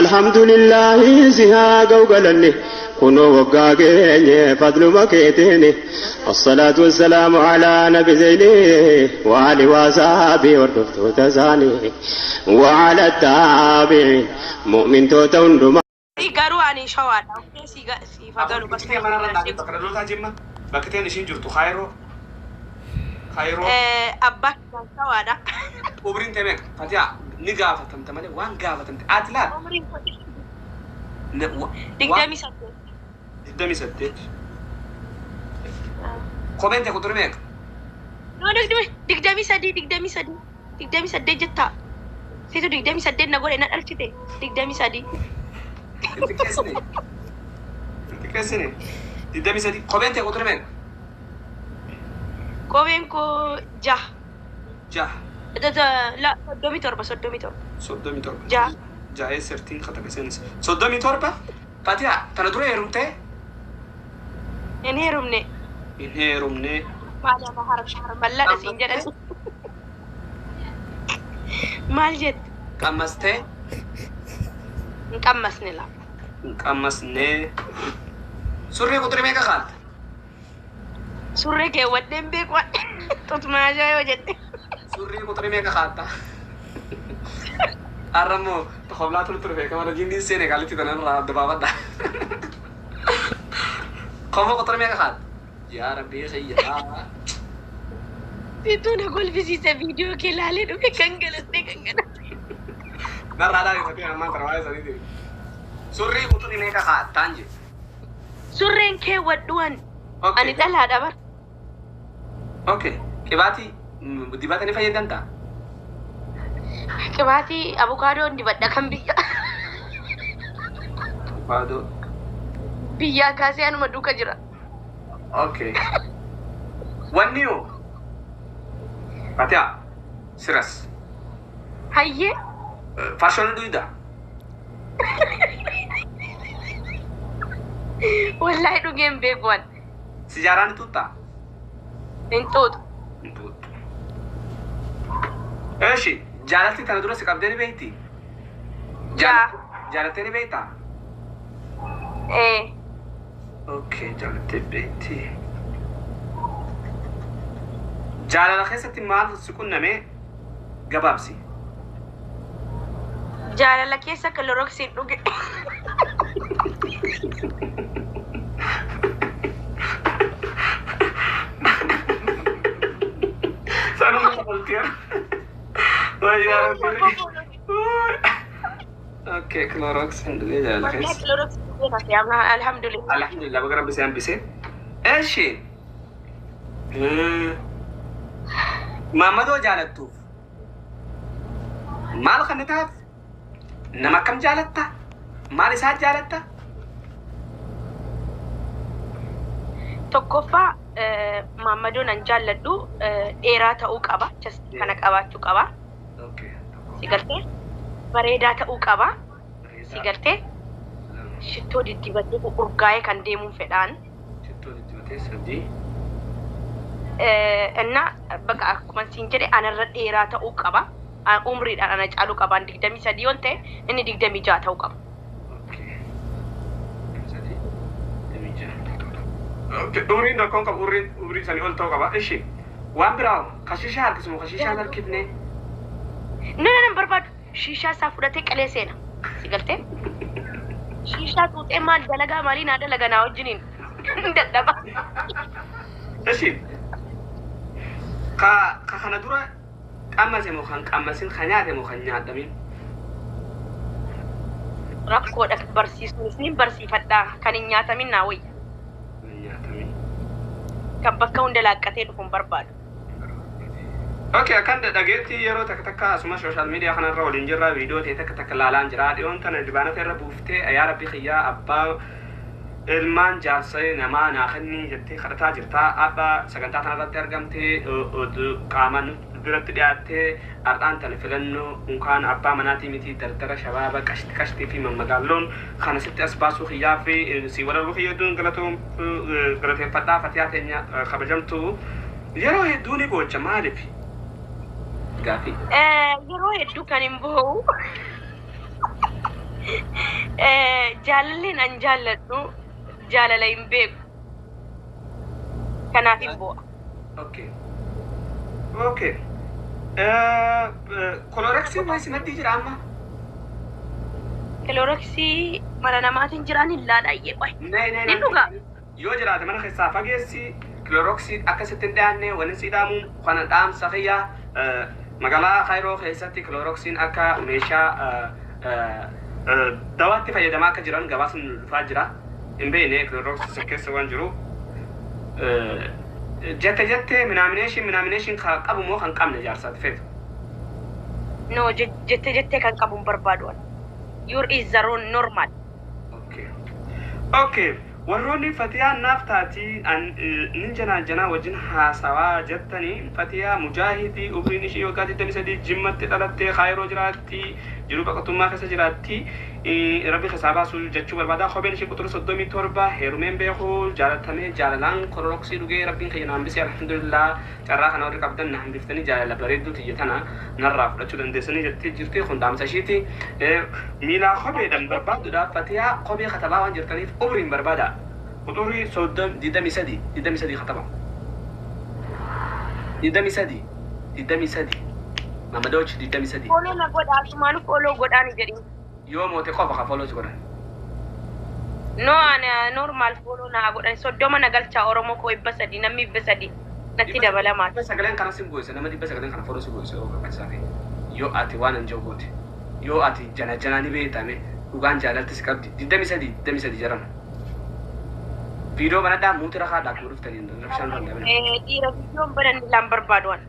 Alhamdulillaahi si haa ga'u galanni kunoo waggaa geenye fadluma keetiini. Assalaatu wassalaamu alaa nabi zeyni wa ali wa sahaabii hordoftoota isaanii wa ala taabi'iin mu'mintoota hundumaa. Garuu ani shawaadha. Okay, siif haa galu Bakki tee manarra naa bakka dhalootaa Jimma. Bakki teen ishiin jirtu Kaayiroo. Kaayiroo. Abbaa kiyyaan shawaadha. Umriin tee meeqa? Fatiyaa ni gaafatamta malee waan gaafatamte. Ati laal. Umriin koo 28. 28. Kopheen tee quxurii meeqa? No, 23, 23, 28 jettaa. Situ 28 na godhe na dhalchite 23. Itti keessine. Itti keessine. 23. Kopheen tee quxurii meeqa? Kopheen koo 6. 6. La, 37, 37. 37. 6. Jaa'ee sirtiin katabe seenis. 37. Fatiyaa tana dura heerumtee? Hin heerumne. Hin heerumne. Maal ama harmalladha siin jedhan. Maal jette? Qammastee? Hin qammasne laa. Hin qammasne. Surree quxurii meeqa kaatta? Surree keewwadheen beeku tutmaashaa yoo jette. Surree quxurii meeqa kaatta? Har'a immoo hoblaa tolu ture beekama jinniin seene qaalitti tanarraa adda baafadha. Kofoo quxurii meeqa kaatta? Yaa Rabbii kiyyaa. Situu na kolfisiise viidiyoo kee laalee dhufe kan galadhee kan galadhee. Narraa dhaan ifatee ammaan tana waa'ee saniiti. Surrii quxurii meeqa kaattaan jedhe. Surreen keewwadhuwan ani dhalaadha bar. Okay. Qibaatii dibata ni fayyadamtaa? Qibaatii abukaadoon dibadha kan biyya. Abukaadoo. Biyyaa kaasee anuma duuka jira. Okay. Wanni hoo? Fatiyaa siras. Hayyee. Farshoon dhuyda. Wallaahi dhugeen beeku an. Sijaaraan xuuxxaa? Hin xuuxu. Hin xuuxxu. Eshi jaalalti tana dura si qabdee ni beekti? Yaa. Jaalattee ni beektaa? Ee. Okay, jaalattee beekti. Jaalala keessatti maal si qunname gabaabsi? Jaalala keessa kiloroksiin dhuge. Sanuma oltiya. Wayyaa Rabbi. Okay, Clorox hin dhugee jaalala Wallaahi keessa. kiloroksii dhugee nafee alhamdulillah. Alhamdulillah baga Rabbi si hambise. Eshi. Maammadoo jaalattuuf maal kan taaf? Nama akkam jaalatta? Maal isaa jaalatta? Tokkoffaa maammadoon an jaalladhu dheeraa ta'uu qaba. Just kana qabaachuu qaba. Okay. Si galtee? Bareedaa ta'uu qaba. Si galtee? Shittoo diddibatee urgaa'ee kan deemuun fedhaan. Shittoo diddibatee 3. Inna bakka akkuma siin jedhe anarra dheeraa ta'uu qaba. Umriidhaan ana caaluu qaba. 23 yoon ta'e inni 26 ta'uu qaba. Okay. 3 26. Okay, umriin rakkoon qabu umriin umrii sanii ol ta'uu qaba. Ishi waan biraa ka shishaa harkisu moo ka shishaa hin harkifne? No, no, no, barbaadu. Shishaa isaa fudhatee qalee seena. Si galtee? Shishaa xuuxee maal dalagaa maalii naa dalaga naa wajjiniin dadhaba. Ishi ka ka kana dura qammase moo kan qammasin ka nyaate moo kan nyaadhamin? Rakkoodha barsiisuunis ni barsiifadha. Kan hin nyaatamin naa wayya. Kan nyaatamin. Kan bakka hunda laaqqatee dhufu hin barbaadu. Okay, akkan dhageetti yeroo takka takka asuma social media kanarra waliin jirra viidiyoo ta'e takka takka laalaan jira. Dhiyoon tana dibaanata irra buuftee yaa Rabbi kiyyaa abbaa ilmaan jaarsa namaa naa kennii jettee kadhataa jirta. Har'a sagantaa kanarratti argamtee qaamaan biratti dhiyaattee har'aan tana filannoo unkaan abbaa manaatii miti dardara shabaaba qashti qashtii fi mammagaalloon kana sitti as baasuu kiyyaa fi si wal arguu kiyya hedduun galateeffadhaa. Fatiyaa teenya kabajamtu yeroo hedduu ni boocha maaliif? Gaafii. Yeroo hedduu kan hin boo'u. Jaalalleen an jaalladhu jaalala hin beeku. Kanaaf hin boo'a. Okay. Okay. Cloroxii wayi simaddii jira amma? Cloroxii mana namaatiin jiraan hin laadhaayyee qoy. Nee, nee, Ni dhugaa. Yoo jiraate mana keessaa fageessi. Cloroxii akkasitti hin dhiyaanne waliin si dhaamu kana dhaamsa kiyya. Magaalaa Kaayiroo keessatti Cloroxiin akka meeshaa dawaatti fayyadamaa akka jiran gabaasni nu dhufaa jira. Hin beekne Cloroxii isa keessa waan jiru. Jette jette minaamination minaamination kan qabu moo kan qabne jaarsaati feetu? No, jettee jettee kan qabu hin barbaadu ani. Your is the wrong normal. Okay. Okay. Warroonni Fatiyaan naaf taatii nin janaa janaa wajjin haasawaa jettanii, Fatiyaa Mujaahidii umriin ishii waggaa 23, Jimmatti dhalattee Kaayiroo jiraatti, jiruu baqatummaa keessa jiraatti, rabbi keessaa baasuu jechuu barbaada. Kopheen ishii quxura 37, heerumeen beeku, jaalatamee jaalalaan Cloroxii dhugee rabbiin kiyya na hambisee, alhamdulillah, carraa kana warri qabdan na hambiftanii jaalala bareedduu tiyya tana narraa fudhachuu dandeessanii jettee jirti. Kun dhaamsa ishiiti. Miilaa kopheedhaan barbaadduudhaaf Fatiyaa kophee katabaa waan jirtaniif umriin barbaada. Quxurii 23, 23 kataba. 23, 23. Mamadoochi 23. Follow na godha, asumaanu follow godhaani jedhin. Yoo moote qofa ka follow si godhan. No, ana normal follow na godhan. 30 na galchaa, Oromoo koo, 300, namni 300 natti dabalamaa. 900 kana sin goose, nama 900 kana follow si goose yoo barbaachisaa ta'e. Yoo ati waan hin jiru goote. Yoo ati jana janaa ni beektame dhugaan jaalalti si qabdi. 23, 23 jedhama. Viidiyoo banadhaa, muuti rakaa dhaabuu dhuftanii rabshaan danda'amina. Dhiira viidiyoon banan laan barbaadu an.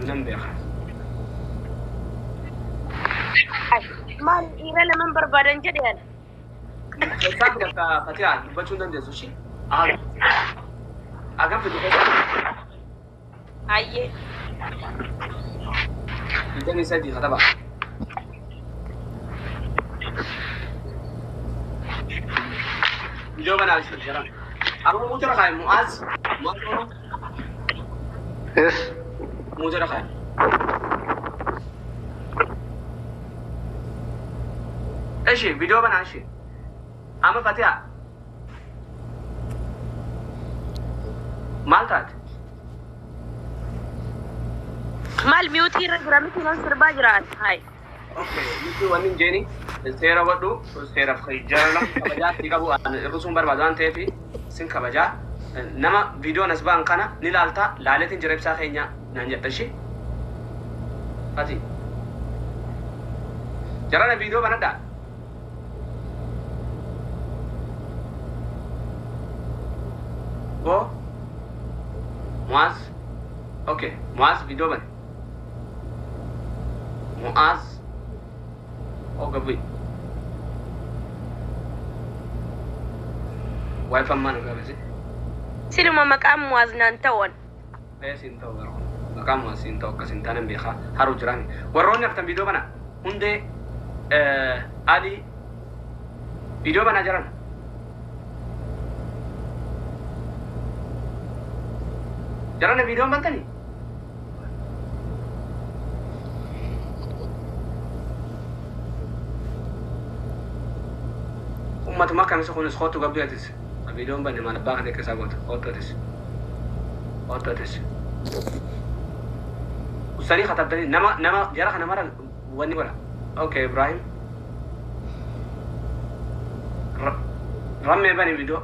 Nan beeka. Maal dhiira laman barbaadan jedhe ani. Keessaa fidatta Fatihaa, dubbachuu hin dandeessu ishii. Agam fidu keessaa. Ayyee. 23 kataba. Viidiyoo banaa jedhama. Amma muuti rakaa Mu'aaz. Mu'aaz Oromoo. Yes. Muuti rakaa. Eshi viidiyoo banaa ishee. Amma Fatihaa. Maal taate? Maal mute irra jira miti, nan sirbaa jira ani. Hayi. Okay, nuti wanni hin jeeni seera wadhu, seeraaf jaalala kabajaa si qabu hir'isuun barbaadu waan ta'eef sin kabajaa. Nama viidiyoon as ba'an kana ni laalta, laaleetiin jira ibsaa keenya naan jetta ishee. Fati. Jarana viidiyoo banadhaa. Go. Muaz. Okay, Muaz viidiyoo bane. Muaz. Oh, gabi. Wifi mana gabasi? Siluma maqaan Mu'aaz naan ta'uun. Ee, siin ta'u garuu. Maqaan Muaz siin ta'u akkas hin taane beekaa haruu jiraami. Warroonni haftan viidiyoo bana. Hundee Ali viidiyoo banaa jiran. Jarana viidiyoon bantanii? Ummatuma akkamisa kunis kootu gabbii atis. Viidiyoon banne maal abbaa kana keessaa goota. Kootu atis. Kootu atis. Usanii katabdanii nama nama jara kana mara wanni godha. Okay, Ibrahim. Rammee bani viidiyoo.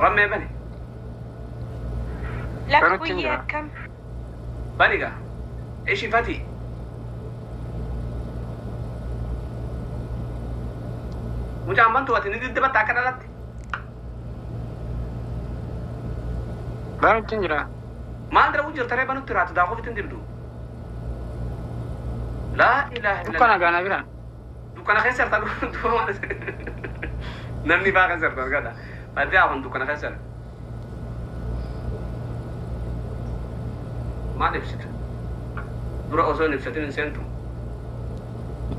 Rammee bani. Lakkuyyee jira. Akkam. Bani gaa. Ishi Fati. Mucaan bantu ati ni diddibatta akka dhalatte. Banutti hin jira. Maal dura jirta ree banutti raatu daakuu fitin dibdu. Laa ilaaha Dukkana illallah. gaana bira. Dukkana keessa jirta duuba, namni baa keessa jirta argata. Fatihaa kun dukkana keessa jirta. Maal ibsita? Dura osoo hin ibsatin hin seentu.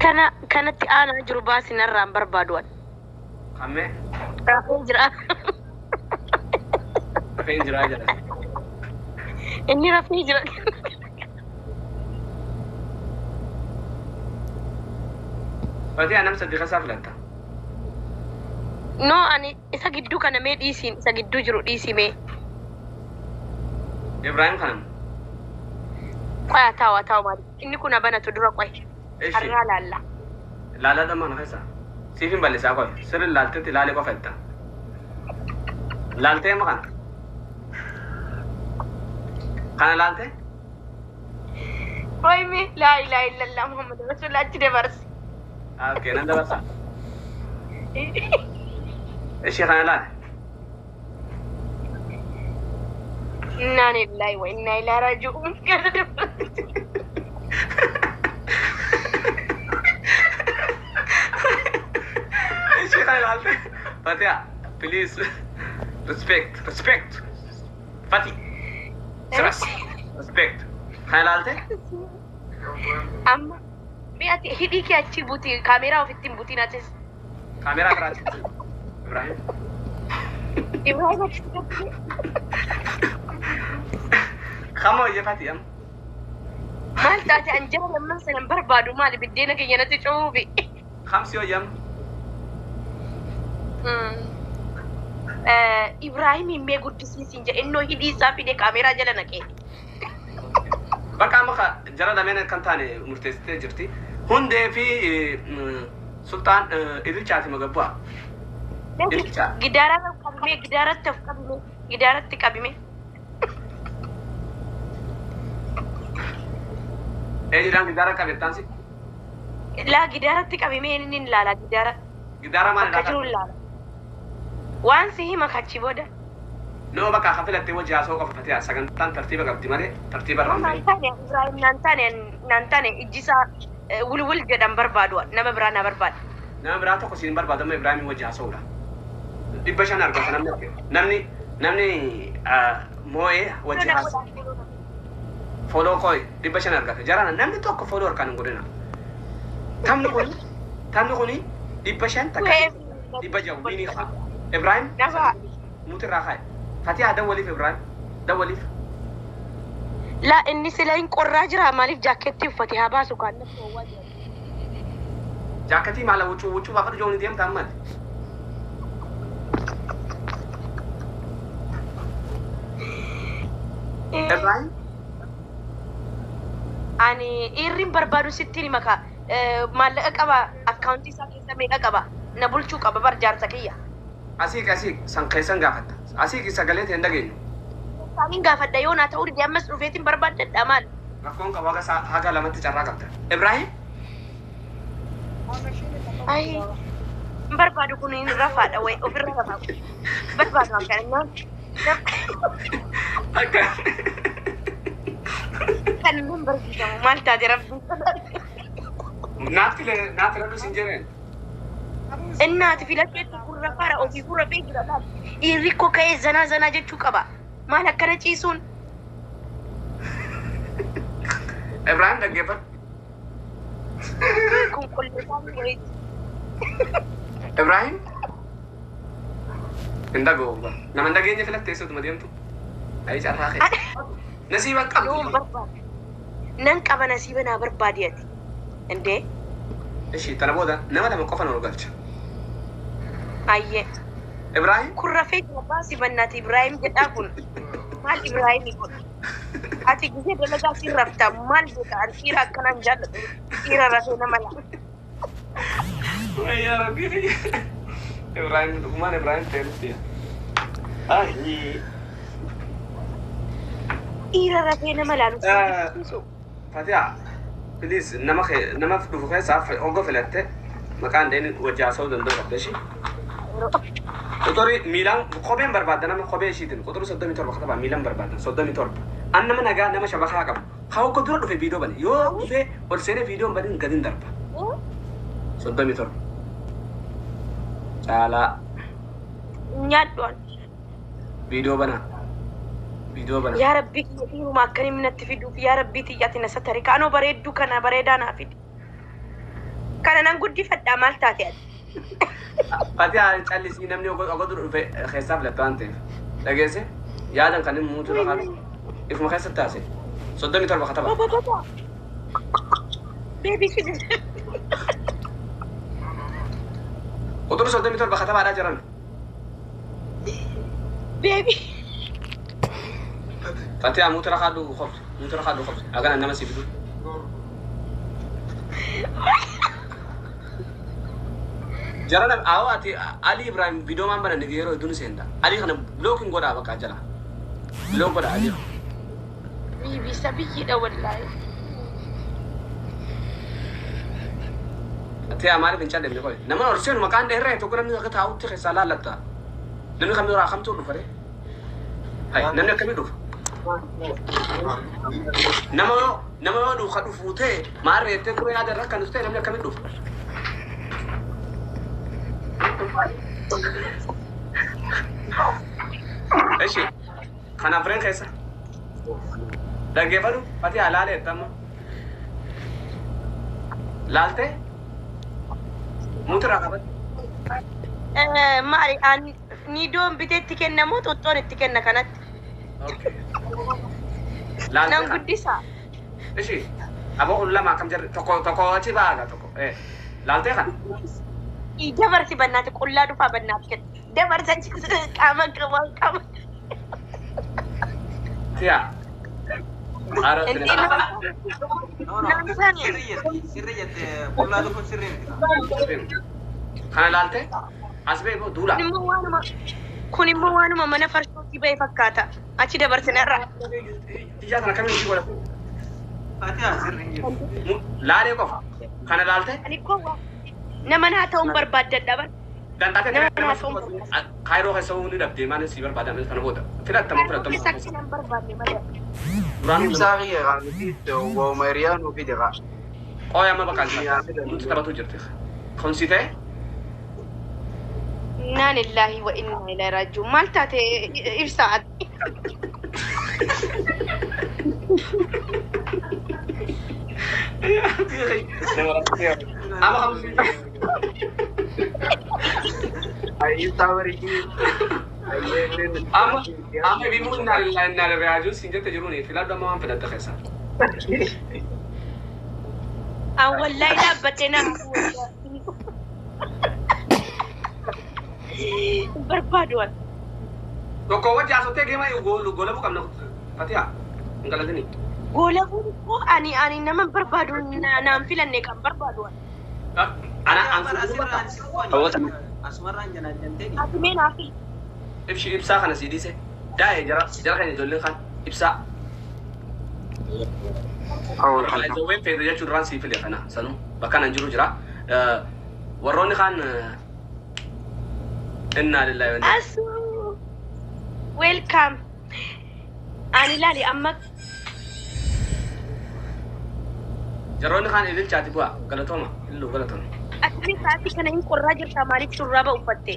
Kana kanatti aanaa jiru baasi, narraan barbaadu ani. Kammee Rafee jira. rafeen jiraa jedha. Inni rafee jira. Fatiha nam sadii keessaa filatta. No, ani isa gidduu kana mee dhiisiin, isa gidduu jiru dhiisii mee. Ibrahim kanam. Qoya taa'u haa taa'u maali. Inni kun banatu dura qoy. Ishi. Har'aa laalla. Laalaa dhamma kana keessa. Siif hin bal'isaa qoy. Sirri laaltetti ilaali qofa itta. Laaltee amma kana. Kana laaltee? Qoy mee laa ilaaha illallah Muhammad Rasulullah achi dabarsi. Okay, nan dabarsa. Ishee kana laale. Innaa lillahi wa innaa ilaihi raaji'uun. Gara dabarsi. Ishee kana laalte. Fatiha, please. Respect, respect. Fati. Siras. Respect. Kana laalte? Amma mee ati hidhii kee achi buti, kaameeraa ofitti hin butiin atis. Kaameeraa biraatti. Ibrahim. Ibrahim achi buti. Kama hojii Fati amma. Maal taate an jara lamman sana hin barbaadu maali biddeena keenya natti cuubi. Kamsi hojii amma. Ibrahim mee guddisiisin jedhe innoo hidhii isaa fide kaameeraa jala naqee. Bakka amma jara lameen kan taane murteessitee jirti. Hundee fi Sultaan Ililchaati magabbu'a. Ililcha. Gidaara qabimee gidaaratti of qabimee gidaaratti qabimee. Eenyudhaan gidaara qabettaan si? Laa gidaaratti qabimee inni hin laala gidaara. Gidaara maal Bakka jiru hin laala. Waan si hima kachi booda. Noo bakka akka filattee wajji haasa'uu qofa Fatiha sagantaan tartiiba qabdi malee tartiiba irraa hin Naan taane Ibrahim naan taane naan taane ijji isaa wulwul jedhan barbaadu nama biraa na barbaada. Nama biraa tokko siin barbaadu amma Ibrahim wajji haasa'uudha. 500 argata namni namni namni moo'ee wajji haasa'u. Follow koo 500 argata. Jarana namni tokko follow harkaan hin godhina. Taphni kuni 500 takka 600 winii haa. Ibrahim Nafa. muti irraa kaaye. Fatiha dawwaliif Ibrahim dawwaliif. Laa inni sila hin qorraa jira maaliif jaakkeettii uffate haa baasu kaan natti ho'aa jira. Jaakketii maala wuccuu wuccuu baafadhu jooni deemta ammaati. Ibrahim Ani dhiirri hin barbaadu sitti hima ka maallaqa qaba akkaawuntii isaa keessa meeqa qaba na bulchuu qaba bar jaarsa kiyya. Asii asii san keessan gaafatta. Asii sagalee ta'e hin dhageenyu. Isaaniin gaafadha yoo naa ta'uu dide ammas dhufeetiin barbaaddadha maal. Rakkoon qabu haga haga lamatti carraa qabda. Ibrahim Ay hin barbaadu kun hin rafaadha wayi ofirra rafaa. Barbaadu akkana akka kan hin barsiisamu maal taate rabbi. Naatti naatti filadhu sin jedheen. Innaati filadheetti kun rafaadha ofii kun rafee jira laal. Dhiirri koo ka'ee zanaa zanaa jechuu qaba. Maal akkana ciisuun? Ibrahim dhaggeeffadhu. Kun qolleessaa wayiiti. Ibrahim hin dhaga'u. Nama hin dhageenye filattee eessatuma deemtu. Ayi carraa kee. Nasiiba Yoo qabdu. hin barbaadu. Nan qaba nasiiba naa barbaadi ati. Indee? Ishii tana booda nama lama qofa nu galcha. Ayyee. Ibrahim Kun rafee jira baasii bannaati Ibrahim jedhaa kun. Maal Ibrahim kun? Ati gisee dalagaa siin rafta maal beeka ani dhiira akkanaan jaalladhu dhiira rafee nama laa. Yaa Rabbi. Ibrahim dhugumaan Ibrahim ta'e nutti. Ayi. Dhiira rafee nama laalu siin Fatiha, please nama kee nama dhufu keessaa hogga filatte maqaan dheen wajji haasa'uu danda'u qabda ishii. Quxurii miilaan kopheen barbaadda nama kophee ishiitiin quxurii 37 katabaa miilaan barbaadda 37. An nama nagaa nama shabakaa qabu. Haa hogga dura dhufe viidiyoo bane yoo dhufee ol seenee viidiyoon banin gadin darba. 37. Caalaa Nyaadhu an. Viidiyoo banaa. Viidiyoo banaa. Yaa Rabbii kiyya dhiiruma akkamiin natti fiduuf yaa Rabbii xiyyaati na satari kaanoo bareedduu kana bareedaa naa fidi. Kana nan guddifadhaa maal taate ati? Fatiha callisii namni hogga dura dhufe keessaa filatta waan ta'eef. Dhageesse yaadan kan inni muutu irra kaatu ifuma keessatti taase. 37 kataba. Beebii fidi. Quxurri 37 katabaadhaa jiran. Baby. Fatee amuutu rakaa dhufu qofti. Mutu rakaa dhufu qofti. Agana nama si fidu. Jarana awo ati Ali Ibrahim video man bana yeroo hedduun seenta. Ali kana blocking godhaa bakka jala. Block godhaa Ali. Baby sabiyyiidha wallaahi. Ati maaliif hin calleefne qoy. Nama ol seenu maqaan dheeree tokko namni akka taa'utti keessaa laallatta. Namni kam irraa kamtu dhufa ree? Hai namni akkamii dhufa? Nama yoo dhufa dhufuu ta'e maarree jettee turee yaada irra kan ta'e namni akkamii dhufa? Eshi kanaaf reen keessa. Dhaggeeffadhu ati alaalee amma. Laaltee? Mutu irraa qabadhu. Maali ani niidoon bitee itti kenna moo xuxxoon itti kenna kanatti? Nan guddisaa. Ishi aboo kun lama akkam jarri tokko tokko achi baaga tokko laaltee kana. Dabarsi bannaati qullaa dhufaa bannaati kenna. Dabarsa qaama qaama qaama. Tiyaa. Ara Sirri jette qullaa dhufuun sirri miti. Kana laaltee as ba'e duula. Kun immoo waanuma mana farshootii ba'e fakkaata. Achi dabarsinarra. Ijaa kana kamiin si godha? Fatihaa sirri hin jiru. Laalee qofa. Kana laaltee? Ani koo nama naa ta'uun barbaaddadha bar. Dandaatee Kaayiroo keessa ni dhabdee maal si barbaadame kana booda. Filattamu filattamu. Keessa akka nan barbaadne malee. Ibsaa kiyya qaamiti waa'uma hiriyaa nuu fide kaa. Qooyi amma bakka nuti taphatu jirti. Konsitee? Inna lillahi wa inna ilaihi raaji'uun. Maal taate ibsaa ati? Amma kamsi. Amma amma bimu inna lillahi inna ilaihi raaji'uun siin jette jiruuni filadhu amma waan filatte keessa. An wallahi dhaabbattee naa barbaadu an. Tokko wajji haasofte geema goolabuu qabna Fatiha hin galatini. Goolabuun koo ani nama barbaadu naan filanne kan barbaadu an. Ana an Asumarraan janaan janteeni. Ati mee naa fili. Ibsi ibsaa kana sii dhiise. Daa'e jara jara kan ijoolleen kan ibsaa. Ijoolleen feete jechuun duraan sii file kana sanuu bakka nan jiru jira. Warroonni kaan inna lillahi wa inna. Asuu. Welcome. Ani laali amma. Jarroonni kaan ililchaati bu'a galatooma illuu galatooma. Ati sa'aatii kana hin qorraa jirta maaliif shurraaba uffatte?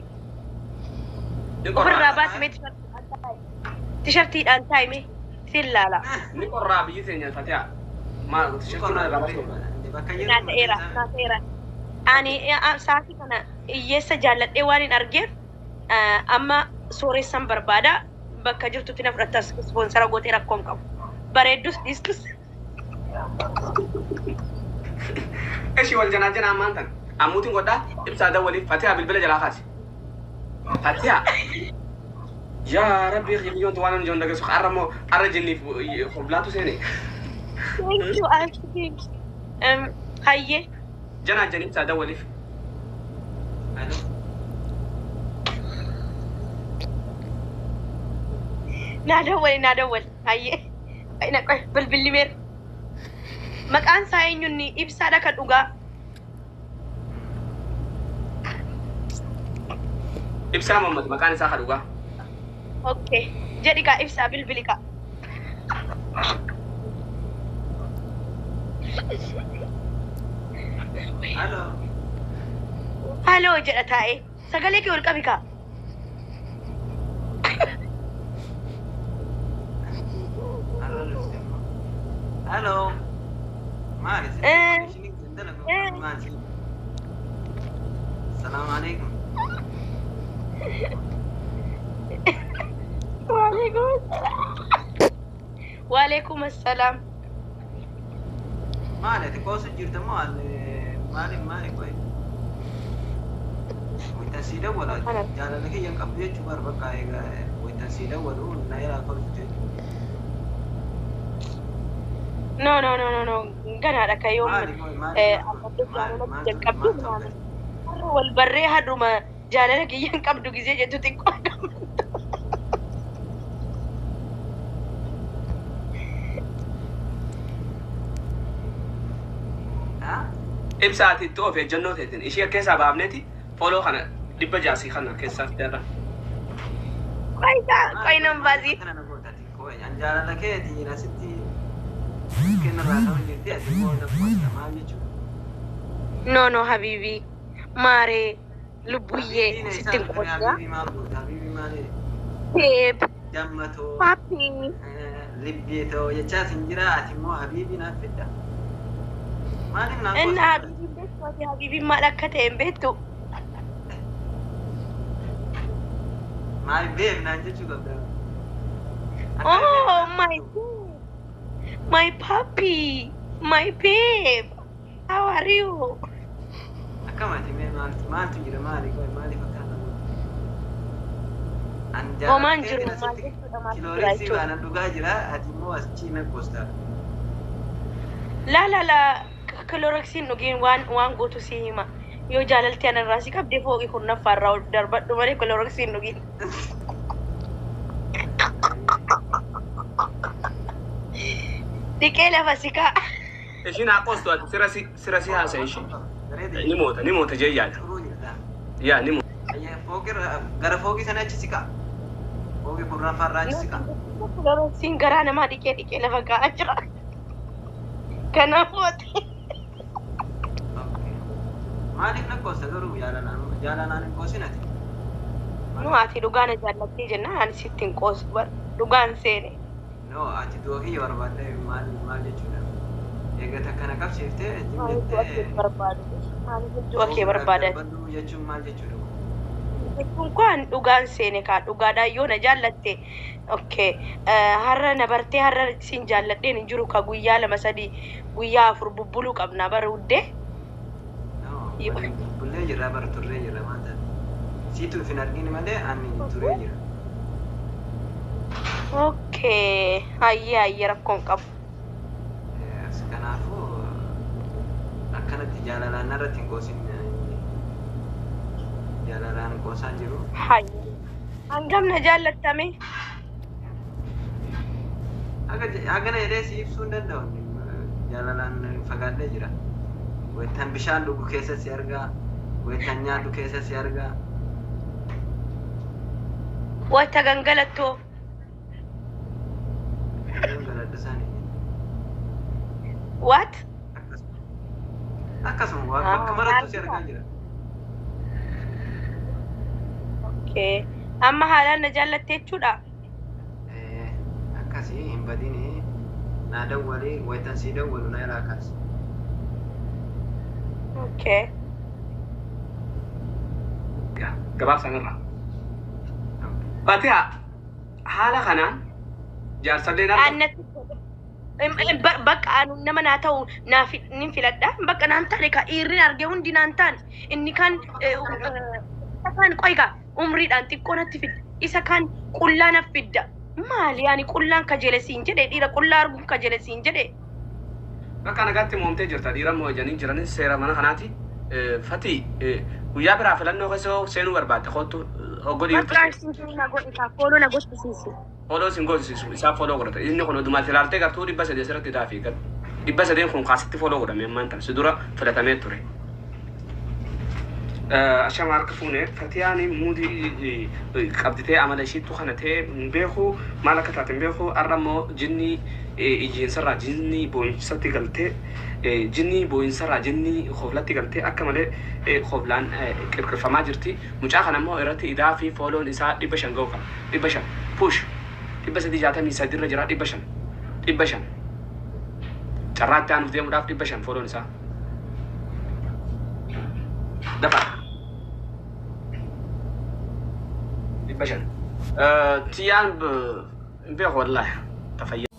Ofirraa baasime tishartiidhaan taa'ime sin laala. Ni qorraa biyyi teenya Fatiha. Maal tishartii maal irraa baasuu? Naa ta'eera naa ta'eera. Ani sa'aatii kana hiyyeessa jaalladhee waan hin argeef amma sooressan barbaada. Bakka jirtutti na fudhatta ispoonsara gootee rakkoon qabu. Bareeddus dhiistus. Eshi wal janaa janaa ammaan tan. Ammuutiin godhaa ibsaa dawwaliif Fatiha bilbila jalaa kaasi. Fatiha. Yaa Rabbi biyyoon waan hin jiru dhageessu har'a immoo har'a jinniif hoblaatu seene. Thank you Ashley. Hayyee. Janaa janii ibsaa dawwaliif. Naa dawwali naa dawwali hayyee. Bilbilli meera. Maqaan isaa eenyuun ibsaadha kan dhugaa. Ibsaa Muhammad maqaan isaa kan dhugaa. Okay. Jedhi kaa ibsaa bilbili kaa. Halo. Halo jedha taa'ee. Sagalee kee ol qabi kaa. Halo. Maali? Assalamu alaikum. Waalaikum assalam. Maali ati koosu jirta moo maali maali qoy? Waytan sii dawwala jaalala kiyya hin qabdu jechuu bar bakka egaa waytan sii dawwalu na irraa kolfitu jechuudha. No, no, no, no, no. Ganaadha ka yoom Maali qoy maali maaltu ammallee maali jaalala maaltu kiyya hin qabdu maaltu maali. akkas Har'a wal barree hadhuma jaalala kiyya hin qabdu gisee jettu xiqqoo. Haa? Ibsa ati itti of eeggannoo teetiin ishee keessaa baafneeti foloo kana 600 kana keessaa fidadha. Qoy kaa Maali qoy nan maaliif baasii. akkana na goota ati qoy an jaalala keetiin asitti kennarraa ta'u jirti ati immoo na qosta maal jechuudha. No, no, habibi. Maaree lubbuyyee Habiibiin sitti eessaa hin dhufte qoosnaa. habiibii maal goota habiibii maali Babe, dammatoo papi. libbeetoo jechaas hin jira ati immoo habiibii naaf fidda. Maaliif naan Inni qoosta? habiibiin beektu ati habiibiin maal akka ta'e hin beektu. Maaliif beef naan jechuu qabda? Akkana beef Oh naan my jettu. God. My puppy. My babe. How are you? Akkamati mee maaltu maaltu jira maali qoy maaliif akkana na goota? An jaalala Homaan jiru keetiin maal asitti jechuudha maaltu jira kilooriksii jechuudha. baana dhugaa jira ati immoo achi na qoosta. La la la kiloroksiin dhugiin waan waan gootu si hima. Yoo jaalalti anarraa si qabde fooqii kurnaffaa irraa ol darbadhu malee kiloroksiin dhugiin. Dhiqee lafa si kaa'a. Ishiin haa qoostu ati sira si sira si haasa ishii. Bareeda Ni moota ni moota jee yaada. turuu jirta. Yaa ni moota. Ayyee fooqirra gara fooqii sana achi siqa. Fooqii kurnaffaa irraa achi siqa. Kiloroksiin garaa namaa dhiqee dhiqee lafa kaa'aa jira. Kanaafuu ati Okay. Maaliif na qoosta garuu jaalalaan jaalalaan hin qoosin ati? Nu ati dhugaa na jaallattee jennaan ani sitti hin qoosu bar dhugaan seene. No, ati du'a kiyya barbaadde maal maal jechuudha? Egaa takka na qabsiiftee jim Maaliif du'a kee jettee barbaadu? Maaliif du'a kee fooqirraa barbaadate? darbadhu jechuun maal jechuudha? Jechuun kun dhugaan seene kaa dhugaadhaan yoo na jaallatte okay har'a na bartee har'a sin jaalladheen hin jiru ka guyyaa 2 3 guyyaa 4 bubbuluu qabna bara huddee. No, waliin bubbullee jirra bara turree jirra maal taate? Siitu if hin argine malee ani turee jira. Okay, hayyee hayyee rakkoon qabu. Kanaafuu akkanatti jaalalaan narratti hin qoosin jaalalaan qoosaan jiru. Hayyee. Hangam na jaallattame? Hagana jedhee si ibsuu hin danda'u. Jaalalaan fagaadhee jira. Waytan bishaan dhugu keessa si argaa. Waytan nyaadhu keessa si argaa. Wayta gangalattoo. Gangaladhu isaanii. What? Akkasuma. Akkasuma bakka marattu si argaa jira. Okay. Amma haalaan na jaallatte jechuudha. Akkasii hin badini naa dawwali waytan sii dawwalu na irraa kaasi. Okay. Gabaabsaan irraa. Fatiha haala kanaan jaarsalleen arga. Annatti bakka anu nama naa ta'u naa nin filadha. Bakka naan taane ka dhiirri arge hundi naan taane inni kan isa kaan qoy kaa umriidhaan xiqqoo natti fidda. Isa kaan qullaa naf fidda. Maali ani qullaan kajeelesiin jedhe dhiira qullaa arguun kajeelesiin jedhe. Bakka nagaatti moomtee jirta dhiira moo ijaniin jiranis seera mana kanaati. Fati guyyaa biraa filannoo keessa seenuu barbaadde kottu hoggo dhiirtu. Bakka siin na godhi kaa fooloo na gochisiisi. Foloo sin goosisisu isaa foloo godhata inni kun odumaatti ilaaltee gartuu 300 asirratti daafii gad 300 kun kaasitti foloo godhame ammaan tan si dura filatamee ture. Ashama harka fuune Fatiyaan muudii qabditee amala ishiittu kana ta'ee hin beeku maal akka taate hin beeku har'a immoo jinni ijjiinsarraa jinni boo'insatti galtee jinni boo'insarraa jinni hoflatti galtee akka malee hoflaan qirqirfamaa jirti. Mucaa kana immoo irratti idaa fi fooloon isaa 500 ga'u qaba 500 push 363 irra jira 500 500 carraa itti aanuuf deemuudhaaf 500 fooloon isaa. Dafa. 500. Tiyyaan hin beeku wallaahi. Tafayyaa.